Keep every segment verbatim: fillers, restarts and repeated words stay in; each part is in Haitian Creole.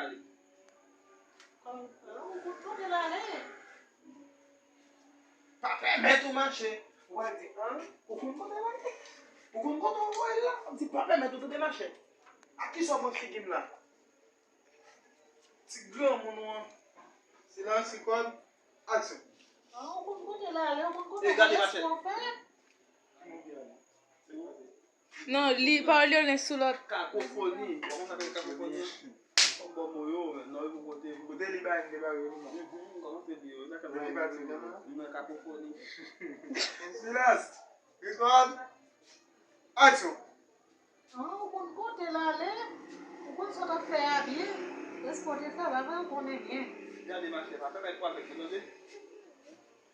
Ale. Kòman, an, ou konn kote l ale? Pa pèmèt ou mache. Ou pral di, an, ou konn kote l ale? Ou konn kote w voye l la? M di pa pèmèt ou tande mache. A kisa w pran figi m la? Ti granmoun ou an. Silans, rikòd, aksyon. An, ou konn kote l ale, ou konn kote l ale, sa w fè? Ki moun ki ale? Se ou. Non, li, pawòl yo len sou lòt. Kakofoni. Ou konn sa k rele kakofoni? Yon bon mo yo, men, non, yo pou kote. Kote li bay, li bay yo, non. Mhm, kòman te di yo? Nan kakofoni. Silans. Rikòd. Aksyon. An, ou konn kote l ale, ou konn sa w t ap fè a byen. Respè w te fè, pa fè w konnen byen. Gade, machè, pa pèmèt pwal mèt li, tande?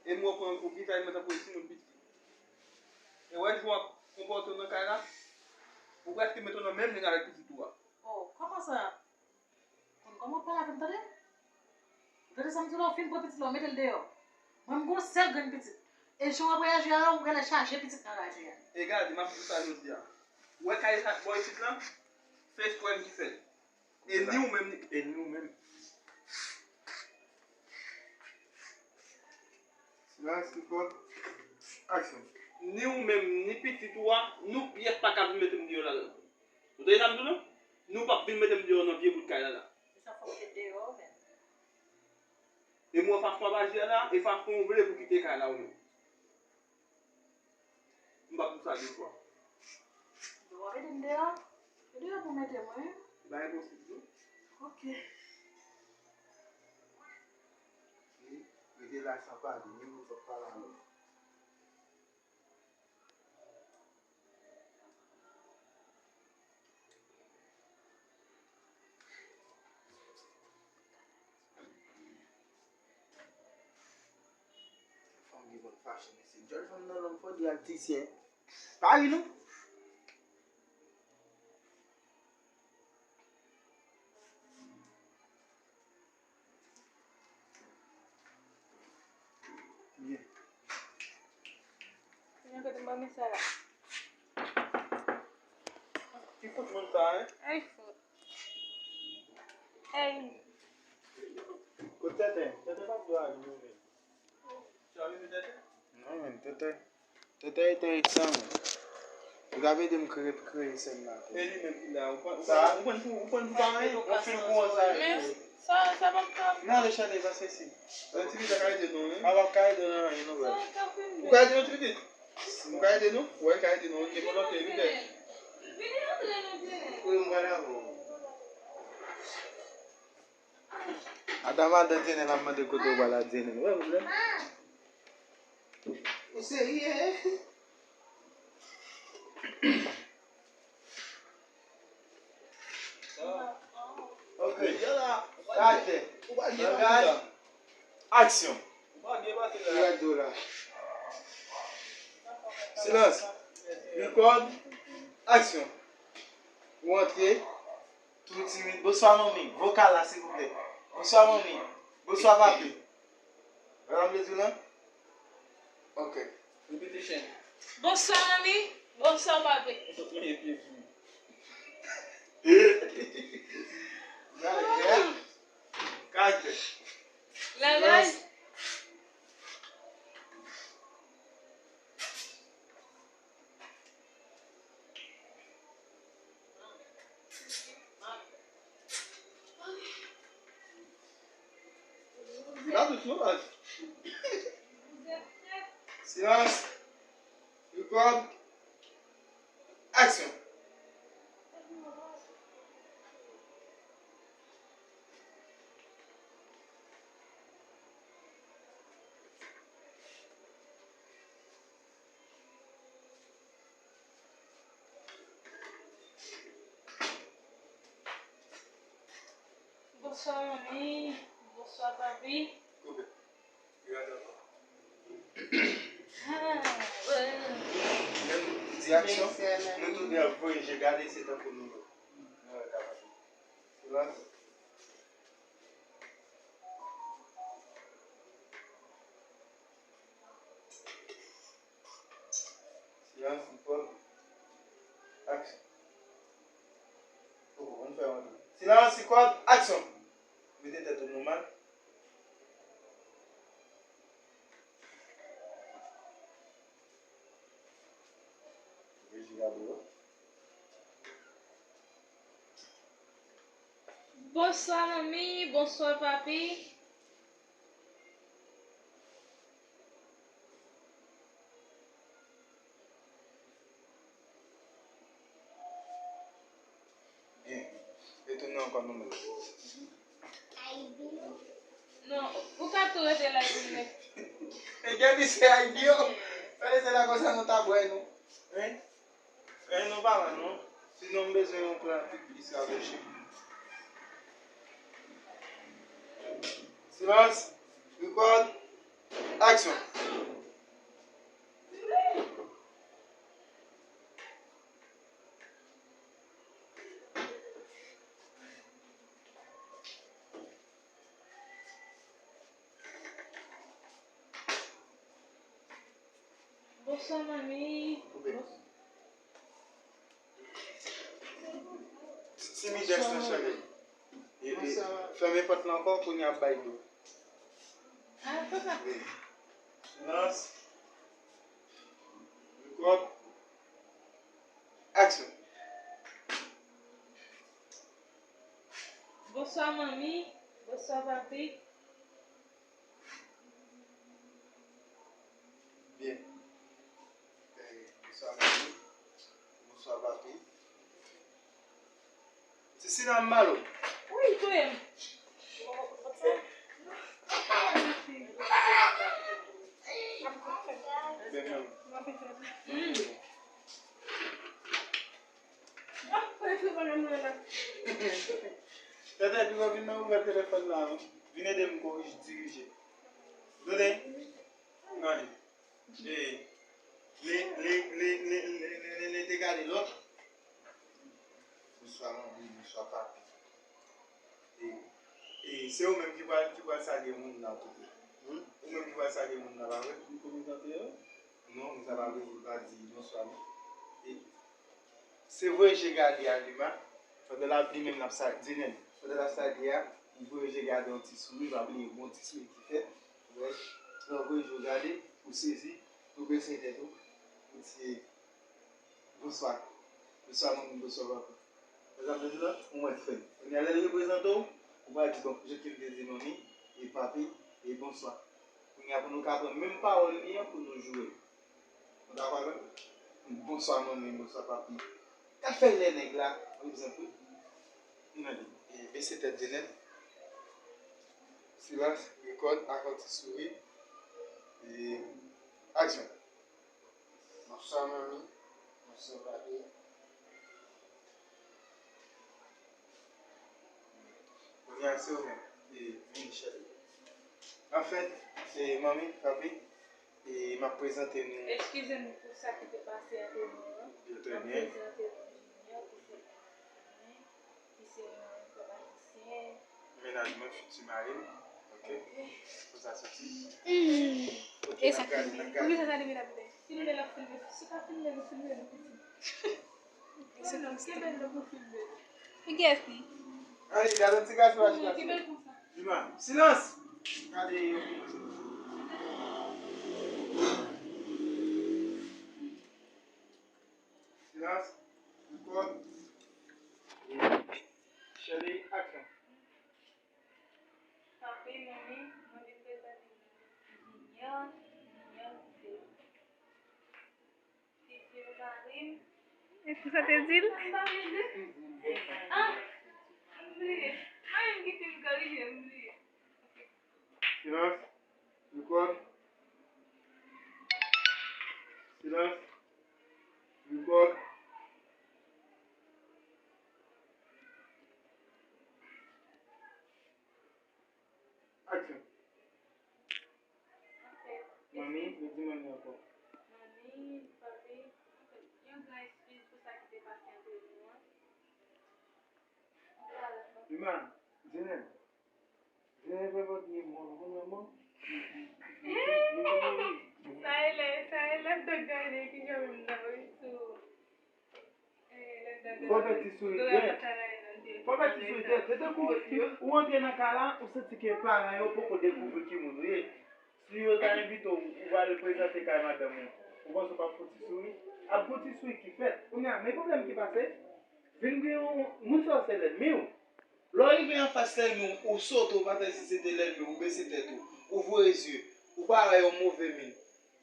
E mwen pran ou ki fè mwen tankou yon timoun piti. E wè jan w ap konpòte w nan kay la, ou prèske mete w nan menm liy avèk pitit ou a. Oh, kòman sa? Konn kòman w ap pale avè m, tande? Ou tande sa m di w la, w fin pran pitit la, w mete l deyò. Mwen, m gon sèl grenn pitit. E jan w ap reyaji a la, ou genlè chaje pitit nan raje a. E gade, m ap di w sa jodi a. Ou wè kay sa bò isit la? Se espre m ki fè l. E ni ou menm, ni, e ni ou menm. Silans, rikòd, aksyon. Ni ou menm, ni pitit ou a, nou pyès pa ka vin mete m deyò ladan l. Ou tande sa m di w la? Nou p ap vin mete m deyò nan vye bout kay la la. Sa fò w te deyò menm. E mwen fason w ap aji a la, e fason w vle pou kite kay la ou menm. M p ap di w sa de fwa. Bon, w ap mete m deyò? Se deyò pou w mete mwen. Se pa enposib non. Ok. Rete la san pale, ni moun sot pale avè w. Fanm ki konn fache, mesye. Djòl fanm nan lòm fò di al tisyen. Pa ri non. Byen. Kote m ba mesye a? Ki fout moun sa, en? Ay, fout. Ay. Kote Tenten? Tenten pa t dwe ale, non, men. Sa vin Tenten? Non, men, Tenten. Tenten enteresan, men. Li ka ede m kreye, kreye sèn la tou. E li menm ki la, ou konn, ou konn, ou konn pou, ou konn pou pa anyen. Yon fil pou yon sa. Men sa, sa p ap ka. Nan, ale, Chale, pase isi. Yon ti pita ka ede nou, wi. A, p ap ka ede nan anyen, non, bro. Ou ka ede yon ti pitit? Ou ka ede nou? Wè, ka ede nou. Gen volonte, wi, bèl. Wi, m pral avè w. Ata madan Djenen ap mande kote w pral a Djenen. Wè pwoblèm. Ou serye? Ok. Karaktè. Langaj. Aksyon. Ki rad do la? Silans. Rikòd. Aksyon. Ou antre. Tou timid. Bonswa, manmi. Vokal la, silvouplè. Bonswa, manmi. Bonswa, papi. Wè sa m vle di w lan? Ok. Repete, Chen. Bonswa, manmi. Bonswa, papi. Ou sot manje pye fou. Karaktè. Karaktè. Langaj. Gade sou baz. Silans. Rikòd. Aksyon. Bonswa, manmi. Bonswa, papi. Koupe. Li rate ankò. Ah, bon. Lè m di aksyon, nou tou de ap voye je gade, se tankou nou, nou wè kapab. Silans. Silans, rikòd, aksyon. Oh, ann fè yon tou. Silans, rikòd, aksyon. Bonswa manmi, bonswa papi. Byen. Retounen ankò nou menm. Non, ou ka tou rete la epi. E gen li se Ayibi yo. Fè se la konsa nou ta bwè nou. Hein? Eh, nou pa la non. Sinon m bezwen yon plan pi plis raproche. Silans. Record. Action. Bonswa manmi. Koupe. Bons- Ti, ti Midex nan chanje. E, e, fèmen pòt lan ankò, kounye a ap bay do. Ah, papa. Silans. Record. Action. Bonswa manmi. Bonswa papi. Byen. Eh, bonswa manmi. Bonswa papi. Ti Sina m ba l ou. Wi, touye m. Byen, byen. Mm. Tètè, pi w vin nan ouvè telefòn la, wi. Vin ede m korije, dirije. Tande? Gade. E, li, li te gade lòt. Bonswa, manmi, bonswa, papi. E, e se ou menm ki pral, ki pral salye moun nan tou. Hmm? Ou menm ki pral salye moun nan, pa vre? M prezante yo? Non, m ta pa vle pou l pa di bonswa, non. E se voye je gade a, Lima. Pandan l ap, li menm l ap sa, Dylan. Pandan l ap salye a, li voye je gade yon ti souri, pa bliye, yon ti souri ki fèt. Wè, lè w voye je w gade, ou sezi, ou bese tèt ou, ou di, bonswa. Bonswa, manmi, bonswa, papa. Sa sa vle di la? Ou wè frè m. Kounye a, lè l reprezante w, ou pral di, bon, jan ke m te di manmi, e papi, e bonswa. Kounye a, pou nou ka pran menm pawòl li an, pou nou joure. Ou dakò avè m? Bonswa manmi, bonswa papi. Ka fè lè nèg la, egzanp, wi. N ap di, e, bese tèt Dylan. Silans, rekòd, ak yon ti souri. E, aksyon. Bonswa manmi, bonswa papi. Kounye a se ou menm, e, vin chèche. Anfèt, e, manmi, papi, e, m ap prezante nou. Eskize m pou sa ki te pase ant nou an. Byen, trè byen. M ap prezante nou Junior, ki se mari mwen, ki se yon enfòmatisyen. Mennaj mwen, fiti mari m. Ok. Pou sa soti. Hmm. Ok, e sa n ap gade, n ap gade. Poukisa sa depi n ap gade? Filme l ap filme. Si w ka filme nou, filme nou piti. Se kòmsi. Kenbe l pou filme. Pou kiyès li? Ale, gade yon ti gason ajitasyon. Kenbe l konsa. Lima, silans! Gade yo. Silans. Record. Chèlbè, action. Papi, manmi, mwen vin prezante nou Junior, Junior ki se fitir mari m. E pou sa te di l? M pa vle di. Ah, m bliye. Mwen menm ki fin korije, m bliye. Silans. Record. Silans. Record. Action. Manmi, yo di manmi ankò. Manmi, papi, yon gran eskiz pou sa ki te pase ant nou an. Lima, Dylan. Dylan fè vòt li mò, nou konn wè mò? Sa e lè, sa e lè m t ap gade kijan menm nan wi sou Fò fè ti souri tèt. Fò fè ti souri tèt. Se tankou ou antre nan kay la, ou santi ke paran yo poko dekouvri ki moun ou ye. Si yo ta envite w, ou prale prezante kay madanm ou, ou panse w p ap fè ti souri? Ap gon ti souri ki fèt. Kounye a, men pwoblèm ki pase, vin gen yon moun sa yo se lènmi w. Lè w rive Lènmi anfas lènmi w, ou sote, ou pa fè si se te lènmi w, ou bese tèt ou, ou voye zye, ou pa wè yon move min.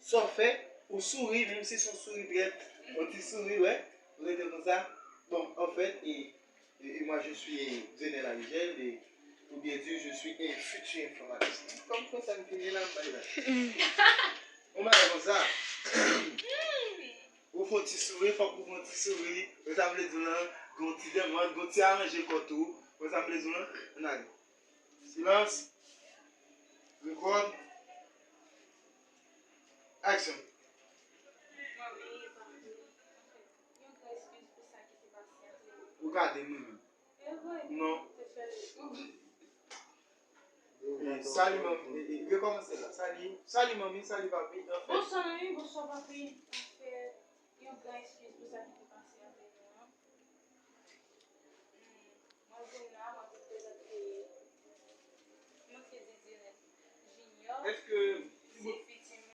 Sa w fè, ou souri, menm si se yon souri trèt, yon ti souri, wè, ou rete konsa. Bon, anfèt, e, e, e mwa, je suis Zenel Arigel, e, pou byen di, je suis un futur informaticien. Kòm konsa m fini la, m bay la. Ou bay konsa. Ou fè yon ti souri, fòk ou fè yon ti souri. Wè sa m vle di w lan, gen yon ti demwad, gen yon ti aranje kò tou. Wè sa m vle di w lan, ann ale. Silans. Record. Action. Ou gade m wi menm. Non. Eh, sali manmi, eh, eh, rekòmanse la. Sali, sali manmi, sali papi. Anfèt, bonswa manmi, bonswa papi. Anfèt, yon gran eskiz pou sa ki te